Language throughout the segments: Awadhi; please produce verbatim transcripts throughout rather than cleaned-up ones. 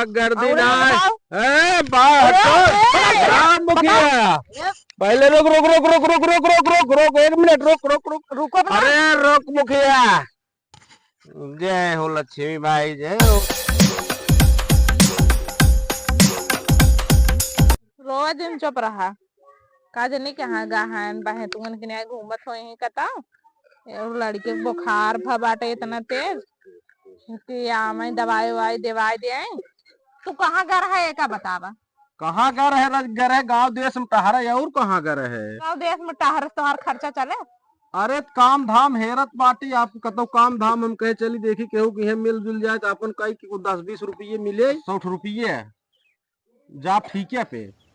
गर्दी अउर ना। बताओ। ए, बात अरे, तो अरे, राम मुखिया। बताओ। पहले रुक, रुक, रुक, एक मिनट, रुक, रुक, रुक। रुको, बताओ। अरे, रुक मुखिया। जय हो लक्ष्मी माई, जय हो। रोवा दिन चुप रहा। का जनी कहाँ गहन बहे तुमन के न्याय घूमत होई ही कताऊ। ए लड़के के बुखार भ बाटे इतना तेज कि आमई दवाई उवाई देवाई दे आई। तू कहाँ गर है एका बतावा। कहाँ गर है रज-, गर है गाँव देश में टहरे अउर कहाँ गर है? गाँव देश में टहरे तोहार खर्चा चले। अरे काम धाम हेरत बाटी, आपको कतौ काम धाम हम कहे चली देखी केहू किहे मिलजुल जाए तो अपन कई के दस बीस रुपये मिले। सौ रुपये। जा ठीके पे।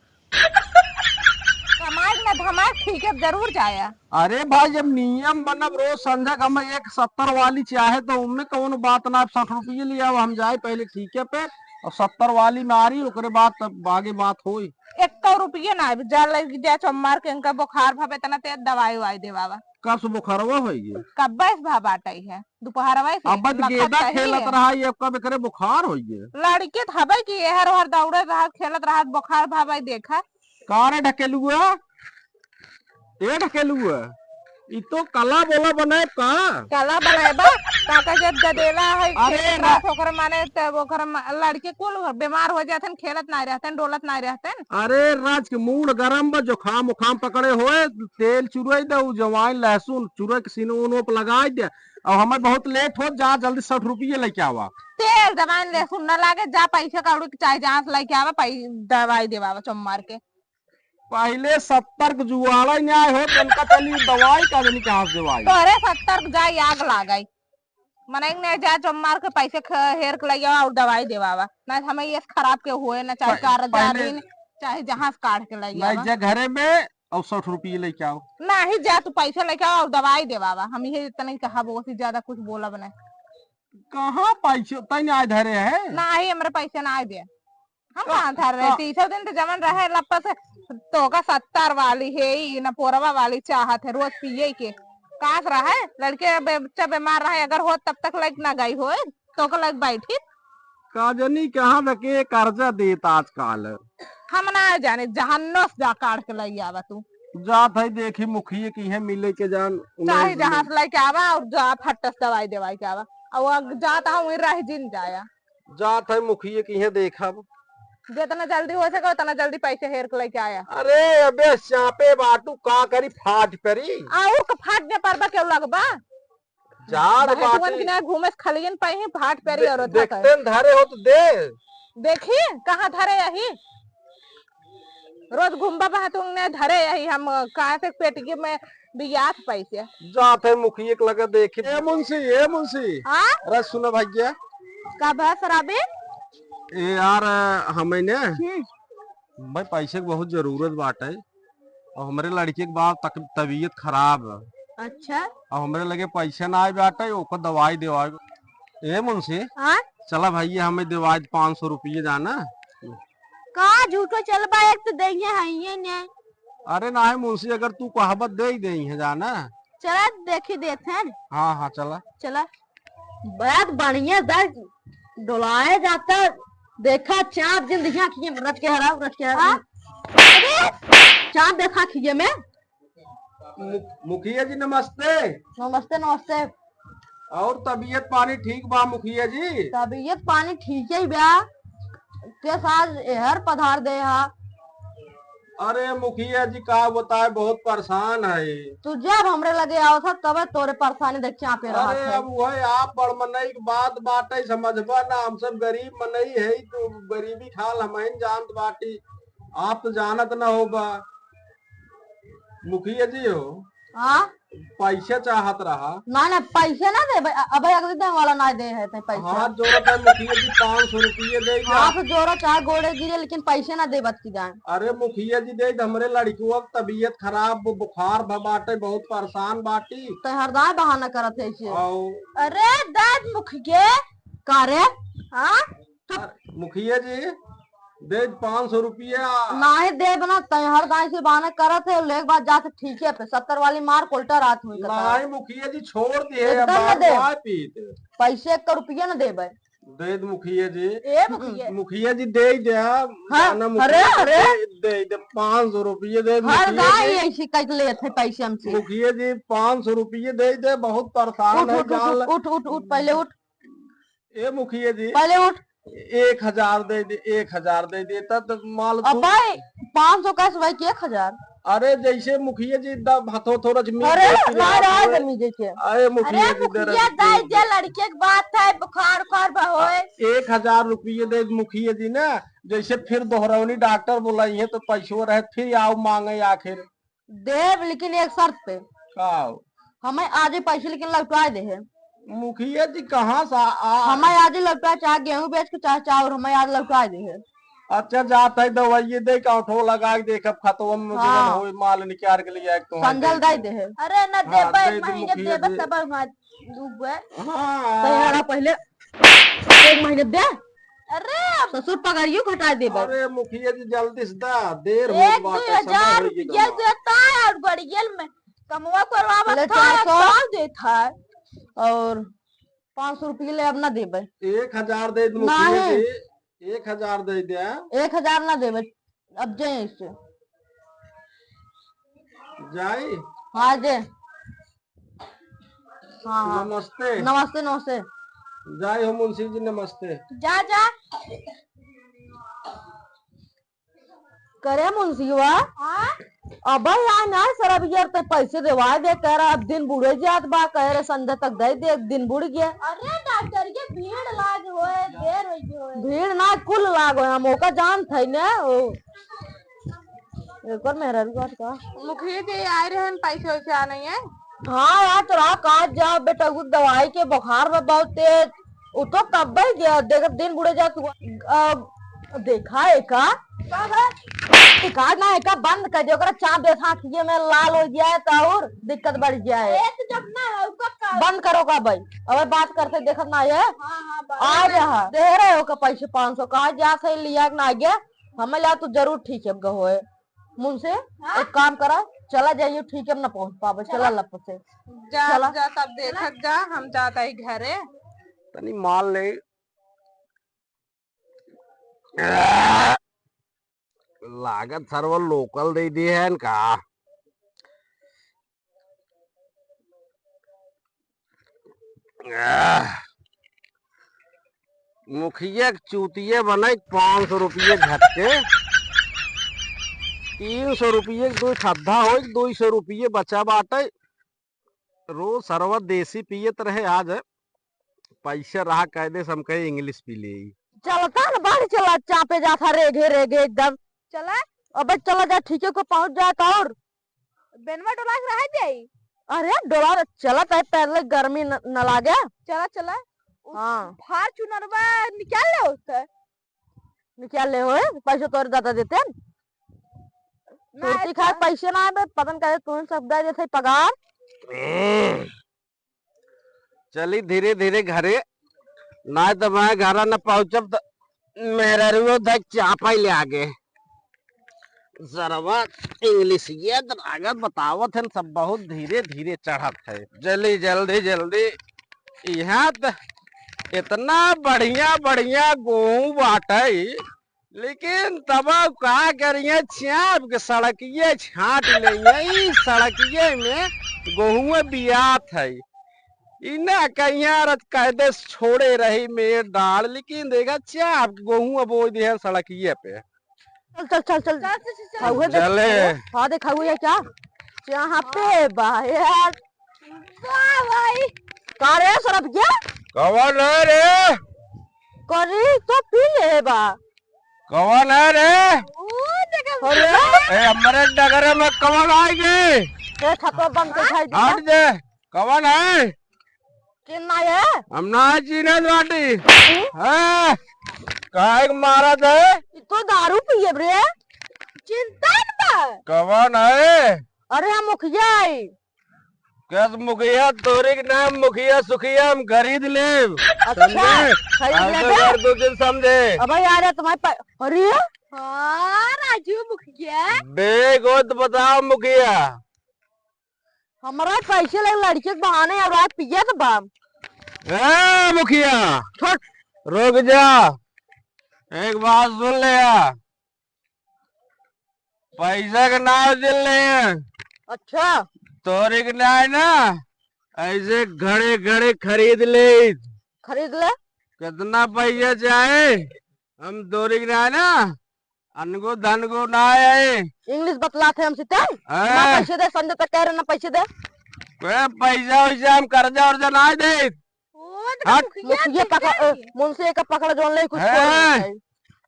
कमाए ना धमाए ठीके पे जरूर जाया। अरे भाई, जब नियम बनब रोज संझा के हम एक सत्तर वाली चाहे तो उनमें कौनो बात ना, साठ रुपये ले आओ, हम जाए पहले ठीके पे और सत्तर वाली में आ रही, ओकरे बाद तब आगे बात होई। एक रुपये ना आवे, जा लग जा चम्मार के इनका बुखार भावे तना ते दवाई उवाई देवावा। कब से बुखारवा होई गई? कब्बे से भा बाटई है। दोपहरवा से अब बस लखत गेंदा रही खेलत है। रहा, ये कब एकरे बुखार होइए? लड़के त हबे कि एहर ओहर दौड़त रहत, खेलत रहत, बुखार भावे देखा। का रे ढकेलुआ? ए ढकेलुआ, ई तो कला बोला बनाए का? कला बनाए बा, काका जब गदेला है, अरे खेलत रा- रहत, ओकर माने, तब ओकर मा-, लड़के कुल बीमार हो जातन, खेलत नाहीं रहतन, डोलत नाहीं रहतन। अरे राज के मूड़ गरम बा, जुखाम उखाम पकड़े होए, तेल चुरई दे, उ जवाइन लहसुन चुरई के सीने उनो पे लगाई दे। अब हमें बहुत लेट होत, जा जल्दी साठ रुपये लेके आवा। तेल जवाइन लहसुन न लागे, जा पैसे कौड़ी के चाहे जहाँ से लेके आवा, पै-, दवाई देवावा चम्मार के। पहले सत्तर के जुआड़ा ही नहीं आए हो, तो उनका चली दवाई का जनी कहाँ से दवाई? तोरे सत्तर के जाई आग लागई। मनई नहीं जा चम्मार के पैसे ख-, हेर के लई आवा और दवाई देवावा। ना हमें ये खराब के हुए, ना चाहे पह-, कार पहले जाबीन, चाहे जहाँ से काढ़ के लई नहीं आवा। जा घरे में और साठ रुपये लेके आओ। नहीं जा तू पैसे लेके आओ और दवाई देवावा। हम ये इतना ही कहब, ओसे ज्यादा कुछ बोलब नहीं। कहाँ पैसे तैने आए धरे है? नहीं, हमरे पैसे ना आए दे। हम तो, कहाँ धर रहे तो तीसरे दिन तो जमन रहे लप्पा से, तोका सत्तर वाली है, ई न पोरवा वाली चाहत है, रोज पिए के। कास रहे, लड़के बे-, बच्चा बीमार रहे, अगर होत तब तक लग ना गई होए, तोका लग बैठी। का जनी कहाँ तक के कर्जा देत आजकल। हम ना जाने, जहन्नो से जा काढ़ के लई आवा तू। जात है देखी मुखिए किहे मिले के जान, उन्हें चाहे जहाँ से लेके आवा और जा फट्टस दवाई देवाई के आवा। और अग-, जात है वहीं रह जिन जाया। जात है मुखिए किहे देखब। जितना जल्दी हो सके उतना जल्दी पैसे हेर के लेके आया। अरे अबे चापे बाटू का करी फाट परी। आऊ के फाट ने परबा के लगबा। जात बहेटुअन बाटी। के ना घूमे से खलियन पाई ही फाट परी दे-, औरत देखते न धरे हो तो दे। देखी कहाँ धरे यही। रोज घूमबा बहेटुअन ने धरे यही हम कहाँ से पेटिये में बियात पैसे। जात है मुखिए के लगे देखी। ए मुंशी, ए मुंशी। हाँ? अरे सुनो भैया। का बा शराबी? ए यार, हमें ने हम्म। भाई पैसे के बहुत जरूरत बाटे। और हमरे लड़के के बाप तक तबीयत खराब है। अच्छा। और हमरे लगे पैसे ना आए बाटे, ओकर दवाई देवाए। ए मुंशी, हाँ? चला भैया, हमें देवाए पाँच सौ रुपये जाना। का झूठो चलबा, एक तो देंगे हैं ये ने। अरे ना है मुंशी, अगर तू कहबत दे ही देई है जाना। चला देखी देत हैं। हाँ, हाँ, चला। चला। बहुत बढ़िया दर्द डोलाए जाता। देखा चाँद जिन देखा कि रच के हरा, रच के हरा। हाँ? अरे! चाँद देखा खिए में। मु-, मुखिया जी नमस्ते। नमस्ते, नमस्ते। और तबीयत पानी ठीक बा मुखिया जी? तबीयत पानी ठीक ही बा। के साथ एहर पधार दे हा। अरे मुखिया जी का बताए, बहुत परेशान है। तू जब हमरे लगे आवत ह तबे तोरे परेशानी देख चापे रहत अरे है। अब वही आप बड़ मनई के बात बाटे, समझबा ना, हम सब गरीब मनई है, तो गरीबी खाल हमहिन जानत बाटी, आप तो जानत ना होबा। मुखिया जी हो। हाँ? पैसा चाहत रहा। ना, ना, पैसे ना देबे। अ-, अबे अगले दिन वाला ना दे है ते पैसा। हाथ जोड़त है मुखिया जी, पाँच सौ रुपये दे दे। हाथ जोड़ो चाहे गोड़े गिरे, लेकिन पैसे ना देबत की जाए। अरे मुखिया जी दे दे, हमरे लड़कुआ के तबीयत खराब, बु-, बुखार भ-, बाटे, बहुत परेशान बाटी। ते हरदम बहाना करत है इसे। आओ। अरे दाद मुखिया, का रे? हाँ? चुप। अरे, मुखिया जी, दे पाँच सौ रुपया। नाहीं देब ना, तैं हर दाई से बहाना करत है, लेके बाद जात ठीके पे, सत्तर वाली मार कोल्टा रात हुई कथा। नाहीं मुखिया जी, छोड़ दिए, एकदम ना बार देब। बार पीत। पैसे एक रुपया ना देबे। दे दे मुखिया जी। ए मुखिया। मुखिया जी दे दे, हाँ, जाना अरे, मुखिया जी, अरे। दे दे, दे दे, पाँच सौ रुपये दे दे हर मुखिया गाय जी। ऐसी कह लेत है पैसे हमसे। मुखिया जी, पाँच सौ रुपये दे दे, बहुत परेशान उठ, है उठ, उठ, जान। उठ, उठ, उठ, उठ, पहले उठ। ए मुखिया जी, पहले उठ। एक हजार दे दे, एक हजार दे दे, तब तो माल अब तू भाई, पाँच सौ कैसे भाई कि एक हजार? अरे जैसे मुखिया जी द-, हथो थोड़ा जमीन अरे, दे दिया ना, ना, आपने। जमीन दे के। अरे मुखिया अरे जी, दे मुखिया रहे दे दे। दे, लड़के के बात है, बुखार उखार बा होए। एक हजार रुपये दे दे मुखिया जी ना, जैसे फिर दोहरौनी डॉक्टर बोलाई है तो पैसो रहे, फिर आओ मांगे आखिर। देब, लेकिन एक शर्त पे। का हो? हमें आज ही पैसे लेकिन लौटा दे है। मुखिया जी कहाँ से आ, आ? हमें आज ही लौटा, चाहे गेहूं बेच के, चाहे चाउर, हमें आज लौटा दे है। अच्छा, जात है दवाई दे के, औंठो लगा के देखब, खतवा में हाँ। जवन होई, माल निकाल के ले आए तो संजल दे दे है। अरे ना हाँ, देबे, दे एक दे महीने मुखिया देबे जी। तब हम आज डूबे। हाँ। तैयार पहले, एक महीने दे। अरे अब ससुर पगारियो घटा देबे। अरे मुखिया जी, जल्दी से दा, देर हो एक बात दो है, समय हजार हो रुपया गया। देता है और गड़ियल में कमवा करवावा ले था, चार सौ। साल देता है। और पाँच सौ रुपये ले अब ना देबे। एक हजार दे दे मुखिया नहीं। जी, एक हजार दे दे। एक हजार ना देबे, अब जाए इससे। जाई? हाँ, जे। हाँ, हाँ। नमस्ते। नमस्ते, नमस्ते। जय हो मुंशी जी, नमस्ते। जा, जा। करे मुंशिवा? हाँ? अब यार ना सर, अब यार ते पैसे देवा दे, कह रहा अब दिन बुड़े जात बा, कह रहे संध्या तक दे दे, दिन बुड़ गया। अरे डॉक्टर के भीड़ लाग होए, देर हो गई होए। भीड़ ना कुल लाग होए, हम ओका जानत है ना, ओ। एक और मेहरारू बात का। मुखिया जी आए रहन, पैसे वैसे आ नहीं है। हाँ यार, तोरा कहा जा बेटा, वो दवाई के बुखार में बहुत तेज, वो तो तब ही गया, देख दिन बुड़े जा तू। अ, देखा एका, का है? एका ना एका बंद कर दे, ओकरा चाप दे, आँखिए में लाल हो गया है तो और दिक्कत बढ़ गया है। एक जब ना है, ओका का बंद करो का भाई, अब बात करते देखत ना है। हाँ, हाँ, आ बराबर। जा, दे रहे हो का पैसे पाँच सौ, कहा जा से लिया के ना गया, हमें ला तू जरूर ठीक है गहोए। मुंशी, हाँ? एक काम करा, चला जाइए, ठीक है, हम ना पहुंच पावे, चला। चला लप से। जा, चला। जा, सब देखत जा, हम जात आई घरे। तनी माल ले। लागत सरवा लोकल दे दिए हैं का? आह, मुखिया के चूतिया बने, पाँच सौ रुपये घट के, तीन सौ रुपये के दो ठद्दा हो, दो सौ रुपये बचा बाटे। रोज सरवा देसी पियत रहे, आज पैसा रहा, कायदे से हम कहे इंग्लिश पी ले। चलता न बाढ़ चला, चापे जाता रेगे रेगे एकदम। चला। अबे चला जा, ठीके को पहुंच जाता और बेनवा डोला के रह जाई। अरे डोला चलत है, पहले गर्मी न, न लागे। चला, चला। उ हाँ। फार्चूनरवा निकाल ले उससे। निकाल ले होए, पैसे तोरे दादा देते हैं। ना, कुर्ती खाए अच्छा। पैसे ना आवे, पता न काहे तू सब दे देते पगार। हम्म। चली धीरे धीरे घरे, ना तो मैं घरा न पहुंचब तो मेहरारुओ धक चापा ही ले आगे। सरवा इंग्लिशिया तो लागत बतावत हन, सब बहुत धीरे धीरे चढ़त है। जल्दी, जल्दी, जल्दी। यहाँ त इतना बढ़िया, बढ़िया गेहूं बाटे, लेकिन तब का करिए, चाप के सड़किए छाट लेइए। ई सड़किए में गेहूं बियात है। ई ना कहिया रत कह दे छोड़े रही मेर डाल, लेकिन देखा चाप के गेहूं बोई दे सड़किए पे। चल, चल, चल, चल। चल, चल, चल, चल। खाऊ है, देख। चले। हाँ, देख, खाऊ है क्या? यहाँ पे बा, यार। वाह भाई। का रे, सरब गया? कवन है रे? करी तो पी ले बा। कवन है रे? ओ, देखा अरे। ए, हमरे डगरे में कवन आएगी? ए, छतवा बंद कर भाई। हट दे। कवन है? चिन्ह ना है? हम ना चिन्हत बाटी। हम्म? हाँ? काहे के मारत है? ई तो दारू पिए रे। चिंता न बा। कवन है? अरे हम मुखिया आई। कस मुखिया तोरी के नाम मुखिया सुखिया हम खरीद लेब। अच्छा, समझे? खरीद हम तो लेबे? यार दो दिन समझे। अबे यार तुम्हारे पा-, अरे हाँ, राजू मुखिया। बेगोत बताओ मुखिया। हमरा पैसे लगे लड़के के बहाने अब रात पियत बा। ए मुखिया। छोड़। रुक जा, एक बात सुन ले यार। पैसा के नाव दिल नहीं है। अच्छा। तोरी के नाव ना, ऐसे घड़े घड़े खरीद ले। खरीद ले। कितना पैसा चाहे, हम तोरी के नाव ना, अनगो धनगो ना है। English बतलात है हमसे तै? हाँ। ना पैसे दे, संजय तक कह रहे ना पैसे दे। कोई पैसा वैसा हम कर्जा वर्जा ना दे। ओ, तो हट। मुखिया मुखिया पकड़, ए, मुंशी का पकड़ जोन ले कुछ ए, कर नहीं।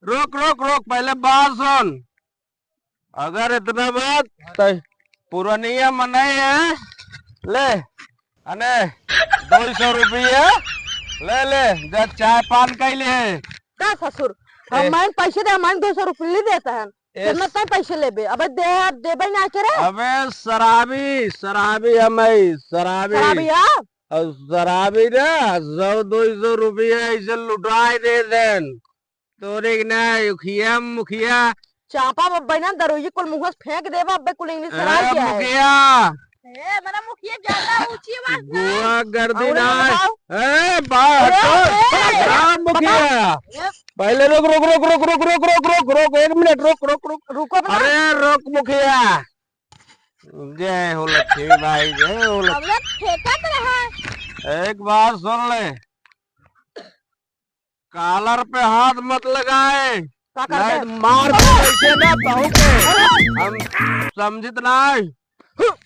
रोक, रोक, रोक, पहले बात सुन। अगर इतना बात तो पुरनिया मनई है, ले, अने दो सौ रुपया, ले, ले, जा चाय पान कैले है। का ससुर, ए। हमारे पैसे दे, हमारे दो सौ रुपये ले देता है। ए। कितना तक पैसे लेबे? अबे दे, देबे ना करे। अबे शराबी, शराबी हम है, शराबी। शराबी आप? और शराबी ना, सौ दो सौ रुपया ऐसे लुटाए दे देन। तोरे के ना, मुखिया, मुखिया। चापा बब्बे ना, दरोई कुल मुंह से फेंक देबा, अब्बे कुल English ए, सराय के है। मुखिया। ए, मना मुखिया ज्यादा ऊंची आवाज ना। गुआ गर्दी और ना। बताओ। ए, बाहर अरे, तो। ए, ए, राम मुखिया। बताओ। पहले रुक, रुक, रुक, एक मिनट, रुक, रुक, रुक, रुक। रुको अपना। अरे, रुक मुखिया। जय हो लक्ष्मी बाई, जय हो लक्ष्मी। हम लोग फेंकत रहा। एक बात सुन ले, कॉलर पे हाथ मत लगाए, का करते? नहीं तो मार दे ऐसे ना, तहू के। हम समझित नहीं।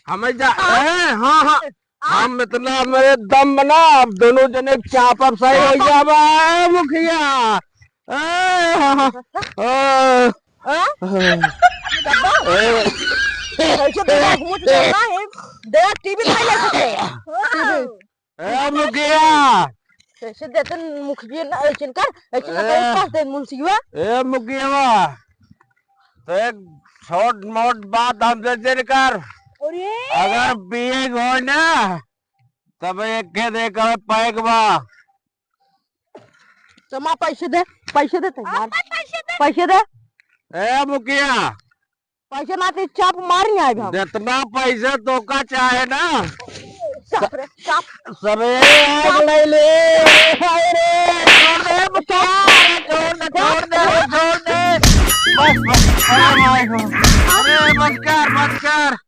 हमें जा, ए, हाँ, हाँ, हम इतना मेरे दम बना, अब दोनों जने चापब सही हो जाबा, ए, मुखिया। ए, हाँ, हाँ, ए, हाँ? ए, कैसे दिमाग मुझ जाता है? दे, टीवी नहीं ले सकते। टीवी। ए, मुखिया। कैसे देते मुखिया ना, ऐसे कर, ऐसे ना ए। कर, पास दे मुंशिया। ए, मुखिया, तो एक छोट मोट बात हमसे जिन कर। अरे। अगर पिए होय ना, तब एक के दे कर पैक बा। जमा पैसे दे, पैसे दे तैयार। अब्बे पैसे दे। पैसे दे। ए मुखिया। पैसे ना ते चाप मार नहीं आए हम। जितना पैसा तोका चाहे ना। चाप रे, चाप। सबे आग ले ले।